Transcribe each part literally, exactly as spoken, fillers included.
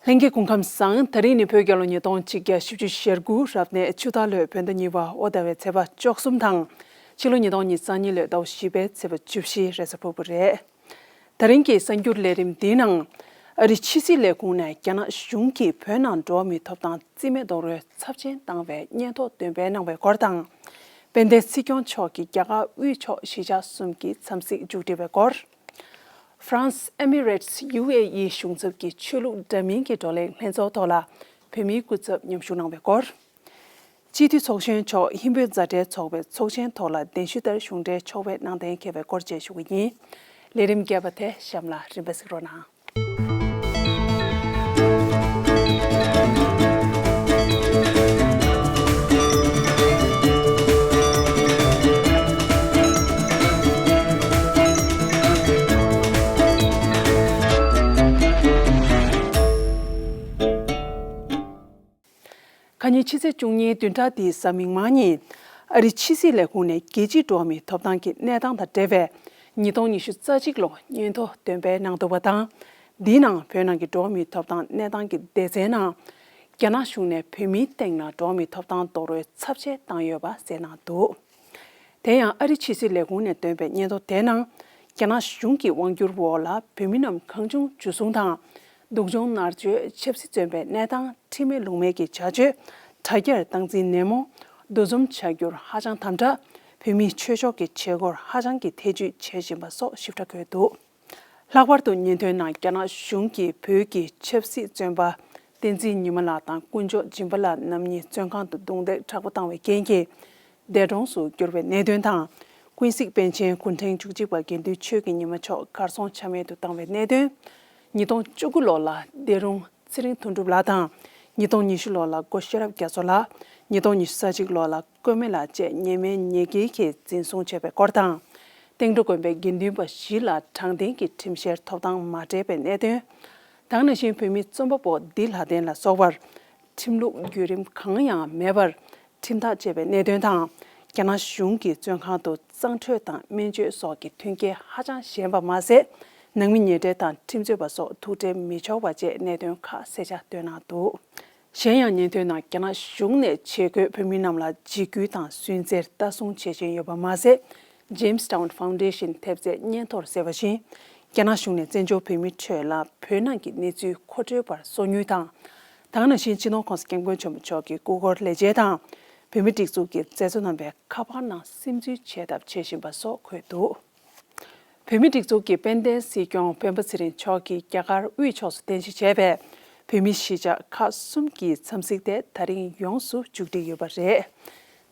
ལྷན་རྒྱས་སྐུ་ཁམས་བཟང་། དེ་རིང་ནི་བོད་རྒྱལ་ལོ་ཉིས་སྟོང་ཆིག་བརྒྱ་བཞི་བཅུ་ཞེ་དགུ་རབ་གནས་ཆུ་སྟག་ལོའི་བོད་ཟླ་གཉིས་པ་དབོ་ཟླ་བའི་ཚེས་པ་བཅུ་གསུམ་དང་། ཕྱི་ལོ་ཉིས་སྟོང་ཉི་ཤུ་རྩ་གཉིས་ལོའི་ཟླ་བ་བཞི་པའི་ཚེས་པ་བཅུ་བཞི་རེས་གཟའ་ཕུར་བུ་རེད། དེ་རིང་གི་གསར་འགྱུར་ལས་རིམ་འདིའི་ནང་། ཨ་རིའི་ཕྱི་སྲིད་ལས་ཁུངས་ནས་རྒྱ་ནག་གཞུང་གིས་བོད་ནང་འགྲོ་བ་མིའི་ཐོབ་ཐང་རྩིས་མེད་རྡོག་རོལ་ཚབས་ཆེན་བཏང་བའི་སྙན་ཐོ་འདོན་སྤེལ་གནང་བའི་སྐོར་དང་། དཔལ་ལྡན་སྲིད་སྐྱོང་མཆོག་གིས་རྒྱ་གར་དབུས་ཕྱོགས་གཞིས་ཆགས་གསུམ་གྱི་འཚམས་གཟིགས་མཇུག་སྒྲིལ་བའི་སྐོར། ཧྥ་རན་སི་ཨེ་མི་རེ་ཊི་སི་ཡུ་ཨེ་ཨི་གཞུང་ཚབ་ཀྱི་ཆོས་ལུགས་འདྲ་མིན་གྱི་བགྲོ་གླེང་ལྷན་ཚོགས་ཐོག་ལ་བོད་མིའི་སྐུ་ཚབ་མཉམ་ཞུགས་གནང་བའི་སྐོར། སྤྱི་འཐུས་ཚོགས་གཞོན་མཆོག་ཧིན་བོད་མཛའ་འབྲེལ་ཚོགས་པའི་ཚོགས་ཆེན་ཐོག་ལ་གདན་ཞུ་ལྟར་གཞུང་འབྲེལ་ཕྱོགས་ཕེབས་གནང་གཏན་འཁེལ་བའི་སྐོར་བཅས་ཞུ་གི་ཡིན། ལས་རིམ་རྒྱས་པ་དེ་གཤམ་ལ་རིམ་པས་གཟིགས་རོགས་གནང་། ཁ་ཉིན་ཕྱི་ཚེས་བཅུ་གཉིས་བདུན་ཕྲག་འདིའི་གཟའ་མིག་དམར་ཉིན། ཨ་རིའི་ཕྱི་སྲིད་ལས་ཁུངས་ནས་རྒྱལ་སྤྱིའི་འགྲོ་བ་མིའི་ཐོབ་ཐང་གི་གནས་སྟངས་དང་འབྲེལ་བའི་ཉིས་སྟོང་ཉི་ཤུ་རྩ་གཅིག་ལོ་སྙན་ཐོ་འདོན་སྤེལ་གནང་འདུག་པ་དང་། འདིའི་ནང་བོད་ནང་གི་འགྲོ་བ་མིའི་ཐོབ་ཐང་གནས་སྟངས་ཀྱི་སྡེ་ཚན་ནང་། རྒྱ་ནག་གཞུང་ནས་བོད་མིའི་སྟེང་ན་འགྲོ་བ་མིའི་ཐོབ་ཐང་རྡོག་རོལ་ཚབས་ཆེ་བཏང་ཡོད་པ་གསལ་གནང་འདུག་དེ་ཡང་ཨ་རིའི་ཕྱི་སྲིད་ལས་ཁུངས་ནས་བཏོན་པའི་སྙན་ཐོ་དེའི་ནང་། རྒྱ་ནག་གཞུང་གི་དབང་སྒྱུར་འོག་ལ་བོད་མི་རྣམས་གང་བྱུང་འཇུ་བཟུང་དང་། སྡུག་སྦྱོང་མནར་གཅོད། ཆབ་སྲིད་བཙོན་པའི་གནས་སྟངས། ཁྲིམས་མེད་ལུགས་མེད་ཀྱི་བྱ་སྤྱོད། དྲ་རྒྱར་སྟངས་འཛིན་ནན་མོ། འདུ་འཛོམས་བྱ་རྒྱུར་ཧ་ཅང་དམ་དྲག་བོད་མིའི་ཆོས་ཕྱོགས་ཀྱི་བྱེད་སྒོར་ཧ་ཅང་གི་ཐེ་ཇུས་བྱེད་བཞིན་པ་སོགས་ཞིབ་ཕྲ་འཁོད་འདུག་ལྷག་པར་དུ་སྙན་ཐོའི་ནང་རྒྱ་ནག་གཞུང་གིས་བོད་ཀྱི་ཆབ་སྲིད་བཙོན་པ་བསྟན་འཛིན་ཉི་མ་ལགས་དང་དཀོན་མཆོག་སྦྱིན་པ་ལགས་རྣམ་གཉིས་བཙོན་ཁང་དུ་རྡུང་རྡེག་དྲག་པོ་བཏང་བའི་རྐྱེན་གྱིས། འདས་གྲོངས་སུ་གྱུར་བའི་གནད་དོན་དང་། ཀུན་གཟིགས་པཎ་ཆེན་གུང་ཐེངས་བཅུ་གཅིག་པ་དགེ་འདུན་ཆོས་ཀྱི་ཉི་མ་མཆོག་གར་སོང་ཆ་མེད་དུ་བཏང་བའི་གནད་དོན། ཉིས་སྟོང་བཅུ་དགུ་ལོ་ལ་ཌེ་རུང་ཚེ་རིང་དོན་གྲུབ་ལགས་དང་། ཉིས་སྟོང་ཉི་ཤུ་ལོ་ལ་སྒོ་ཤེས་རབ་རྒྱ་མཚོ་ལགས། ཉིས་སྟོང་ཉི་ཤུ་རྩ་གཅིག་ལོ་ལ་ཀོ་མེ་ལགས་བཅས་ཉེས་མེད་ཉེས་འགེལ་གྱིས་འཛིན་བཟུང་བྱས་པའི་སྐོར་དང་། སྟེང་འགྲོ་དགོན་པའི་དགེ་འདུན་པ་བཞི་ལ་དྲང་བདེན་གྱི་ཁྲིམས་བཤེར་ཐོབ་ཐང་མ་སྤྲད་པའི་གནད་དོན། དེ་ནང་བཞིན་བོད་མི་རྩོམ་པ་པོ་བདེ་ལྷ་བསྟན་ལ་སོགས་པར་ཁྲིམས་ལུགས་བརྒྱུད་རིམ་གང་ཡང་མེད་པར་ཁྲིམས་ཐག་བཅད་པའི་གནད་དོན་དང་། རྒྱ་ནག་གཞུང་གིས་བཙོན་ཁང་དུ་གཙང་འཕྲོད་དང་སྨན་བཅོས་སོགས་ཀྱི་མཐུན་རྐྱེན་ཧ་ཅང་ཞན་པ་མ་ཟད། ནང་མི་ཉེ་འབྲེལ་དང་ཁྲིམས་རྩོད་པ་སོགས་ཐུག་འཕྲད་མི་ཆོག་པ་བཅས་གནད་དོན་ཁག་གསལ་ཆ་བཏོན་གནང་འདུག་གཞན་ཡང་སྙན་ཐོའི་ནང་རྒྱ་ནག་གཞུང་ནས་ཆེད་བསྐོས་བོད་མི་རྣམས་ལ་འཇིགས་སྐུལ་དང་སུན་གཙེར་ལྟ་སྲུང་བྱེད་བཞིན་ཡོད་པ་མ་ཟད། Jamestown Foundation ཐེབས་རྩའི་སྙན་ཐོར་གསལ་བ་བཞིན། རྒྱ་ནག་གཞུང་ནས་བཙན་བྱོལ་བོད་མིའི་ཁྲོད་ལ་བོད་ནང་གི་གནས་ཚུལ་མཁོ་སྤྲོད་པར་སོ་ཉུལ་དང་། དེ་ནང་བཞིན་སྤྱི་ནོར་༸གོང་ས་༸སྐྱབས་མགོན་ཆེན་པོ་མཆོག་གི་སྐུ་འཁོར་ལས་བྱེད་དང་། བོད་མིའི་སྒྲིག་འཛུགས་ཀྱི་མཛད་གཙོ་རྣམ་པའི་ཁ་པར་ནང་སིམ་འཛུལ་བྱེད་ཐབས་བྱེད་བཞིན་པ་སོགས་འཁོད་འདུག་བོད་མིའི་སྒྲིག་འཛུགས་ཀྱི་དཔལ་ལྡན་སྲིད་སྐྱོང་སྤེན་པ་ཚེ་རིང་མཆོག་གིས་རྒྱ་གར་དབུས་ཕྱོགས་སུ་རྟེན་གཞི་བྱས་པའི་བོད་མིའི་གཞིས་ཆགས་ཁག་གསུམ་གྱི་འཚམས་གཟིགས་དེ་ད་རིང་ཡོངས་སུ་མཇུག་སྒྲིལ་ཡོད་པ་རེད།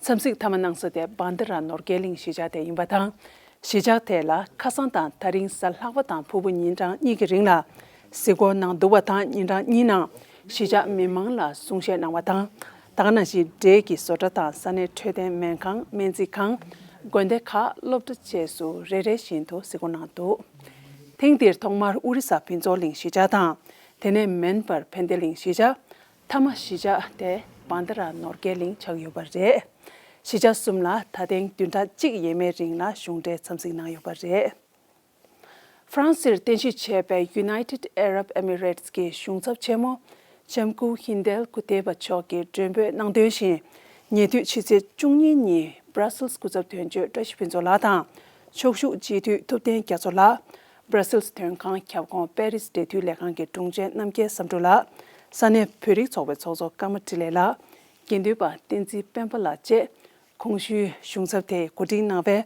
འཚམས་གཟིགས་མཐའ་མ་གནང་ས་དེ་བན་དྷ་ར་ནོར་རྒྱས་གླིང་གཞིས་ཆགས་དེ་ཡིན་པ་དང་། གཞིས་ཆགས་དེ་ལ་ཁ་སང་དང་ད་རིང་གཟའ་ལྷག་པ་དང་ཕུར་བུ་ཉིན་གྲངས་གཉིས་ཀྱི་རིང་ལ་གཟིགས་སྐོར་གནང་འདུག་པ་དང་། ཉིན་གྲངས་གཉིས་ནང་གཞིས་ཆགས་མི་མང་ལ་གསུང་བཤད་གནང་བ་དང་། ད་ག་ནང་བཞིན་འབྲས་ཀྱི་བཟོ་གྲྭ་དང་ས་གནས་འཕྲོད་བསྟེན་སྨན་ཁང་། སྨན་རྩིས་ཁང་། དགོན་སྡེ་ཁག་སློབ་གྲྭ་བཅས་སུ་རེ་རེ་བཞིན་དུ་གཟིགས་སྐོར་གནང་འདུག་ཐེངས་འདིར་ཐོག་མར་ཨོ་རི་ས་ཕུན་ཚོགས་གླིང་གཞིས་ཆགས་དང་། དེ་ནས་མན་པར་ཕན་བདེ་གླིང་གཞིས་ཆགས། མཐའ་མ་གཞིས་ཆགས་དེ་བན་དྷ་ར་ནོར་རྒྱས་གླིང་ཆགས་ཡོད་པ་རེད། གཞིས་ཆགས་གསུམ་ལ་ད་ཐེངས་བདུན་ཕྲག་གཅིག་ཡས་མས་རིང་ལ་གཞུང་འབྲེལ་འཚམས་གཟིགས་གནང་ཡོད་པ་རེད། ཧྥ་རན་སིར་རྟེན་གཞི་བྱས་པའི་United Arab Emirates གྱི་གཞུང་ཚབ་ཆེན་མོ་ལྕམ་སྐུ་ཧིན་དལ་ཀུ་ཏེ་བ་མཆོག་གིས་མགྲོན་འབོད་གནང་དོན་བཞིན། ཉེ་དུས་ཕྱི་ཚེས་བཅུ་གཉིས་ཉིན་Brussels སྐུ་ཚབ་དོན་གཅོད་བཀྲ་ཤིས་ཕུན་ཚོགས་ལགས་དང་། ཕྱོགས་བཞུགས་སྤྱི་འཐུས་ཐུབ་བསྟན་རྒྱ་མཚོ་ལགས། Brussels དོན་ཁང་ཁྱབ་ཁོངས་པེ་རིས་འབྲེལ་མཐུད་ལས་ཁང་གི་དྲུང་ཆེ་རྣམ་རྒྱལ་བསམ་གྲུབ་ལགས། ས་གནས་བོད་རིགས་ཚོགས་པའི་ཚོགས་གཙོ་ཀརྨ་འཕྲིན་ལས་ལགས། དགེ་འདུན་པ་བསྟན་འཛིན་སྤེན་པ་ལགས་བཅས། གོང་ཞུས་གཞུང་ཚབ་དེས་གོ་སྒྲིག་གནང་བའི་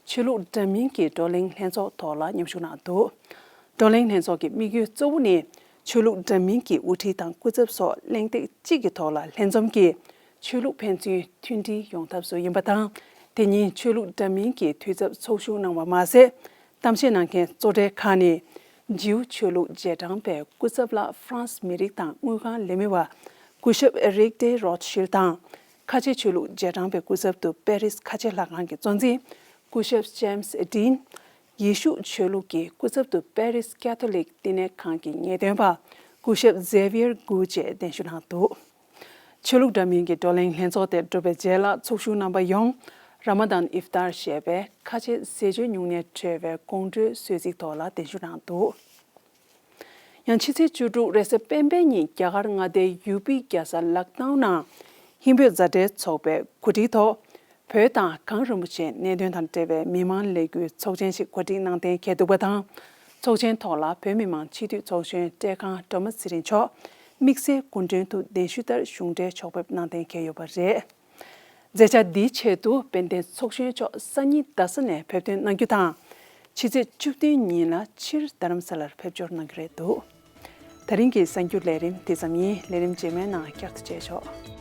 ཆོས་ལུགས་འདྲ་མིན་གྱི་བགྲོ་གླེང་ལྷན་ཚོགས་ཐོག་ལ་མཉམ་ཞུགས་གནང་འདུག་བགྲོ་གླེང་ལྷན་ཚོགས་ཀྱི་དམིགས་ཡུལ་གཙོ་བོ་ནི། ཆོས་ལུགས་འདྲ་མིན་གྱི་དབུ་ཁྲིད་དང་སྐུ་ཚབ་སོགས་གླེང་སྟེགས་གཅིག་གི་ཐོག་ལ་ལྷན་འཛོམས་ཀྱིས་ཆོས་ལུགས་ཕན་ཚུན་མཐུན་སྒྲིལ་ཡོང་ཐབས་སུ་ཡིན་པ་དང་། དེ་ཉིན་ཆོས་ལུགས་འདྲ་མིན་གྱི་འཐུས་ཚབ་ཚོགས་ཞུགས་གནང་བ་མ་ཟད། གཏམ་བཤད་གནང་མཁན་གཙོ་གྲས་ཁག་ནི། ཇིའུ་ཆོས་ལུགས་རྗེས་འབྲང་པའི་སྐུ་ཚབ་ལགས་ཧྥ་རན་སི་མི་རིགས་དང་དངུལ་ཁང་ལས་མི་བ་སྐུ་ཞབས་རིག་ཏེ་རོད་ཤིལ་དང་། ཁ་ཆེ་ཆོས་ལུགས་རྗེས་འབྲང་པའི་སྐུ་ཚབ་ཏུ་པེ་རིས་ཁ་ཆེ་ལྷ་ཁང་གི་གཙོ་འཛིན་སྐུ་ཞབས་ཇེམ་སི་ཨེ་ཏིན། ཡེ་ཤུ་ཆོས་ལུགས་ཀྱི་སྐུ་ཚབ་ཏུ་པེ་རིས་ཀ་ཐོ་ལིག་བསྟི་གནས་ཁང་གི་ངེས་སྟོན་པ་སྐུ་ཞབས་ཛེ་བི་ཡར་གུ་བཅས་གདན་ཞུ་གནང་འདུག་ཆོས་ལུགས་འདྲ་མིན་གྱི་བགྲོ་གླེང་ལྷན་ཚོགས་དེ་གྲུབ་པའི་རྗེས་ལ་ཚོགས་ཞུགས་རྣམ་པ་ཡོངས་ར་མ་དཱན་ཨིབ་ཏར་ཞེས་པའི་ཁ་ཆེ་ཟས་སྤྱོད་སྨྱུང་གནས་གྲོལ་བའི་དགོང་དྲོའི་གསོལ་ཚིགས་ཐོག་ལ་གདན་ཞུ་གནང་འདུག་ཡང་ཕྱི་ཚེས་བཅུ་དྲུག་རེས་གཟའ་སྤེན་པའི་ཉིན་རྒྱ་གར་མངའ་སྡེའི་ཡུ་པི་རྒྱལ་ས་ལག་ཏའུ་ནང་ཧིན་བོད་མཛའ་འབྲེལ་ཚོགས་པའི་གོ་སྒྲིག་ཐོག་བོད་དང་གངས་རིན་པོ་ཆེའི་གནད་དོན་དང་འབྲེལ་བའི་མི་མང་ལས་འགུལ་ཚོགས་ཆེན་ཞིག་གོ་སྒྲིག་གནང་གཏན་འཁེལ་འདུག་པ་དང་། ཚོགས་ཆེན་ཐོག་ལ་བོད་མི་མང་སྤྱི་འཐུས་ཚོགས་གཞོན་བཀྲས་ཁང་སྒྲོལ་མ་ཚེ་རིང་མཆོག་དམིགས་བསལ་སྐུ་མགྲོན་དུ་གདན་ཞུ་ལྟར་གཞུང་འབྲེལ་ཕྱོགས་ཕེབས་གནང་གཏན་འཁེལ་ཡོད་པ་རེད། མཛད་འཆར་འདིའི་ཆེད་དུ་དཔལ་ལྡན་ཚོགས་གཞོན་མཆོག་སང་ཉིན་རྡ་ས་ནས་ཕེབས་ཐོན་གནང་རྒྱུ་དང་། ཕྱི་ཚེས་བཅུ་བདུན་ཉིན་ལ་ཕྱིར་རྡ་རམ་ས་ལར་ཕེབས་འབྱོར་གནང་རྒྱུ་རེད་འདུག་ད་རིང་གི་གསར་འགྱུར་ལས་རིམ་དེ་ཙམ་ཡིན། ལས་རིམ་རྗེས་མའི་ནང་བསྐྱར་དུ་མཇལ་ཆོག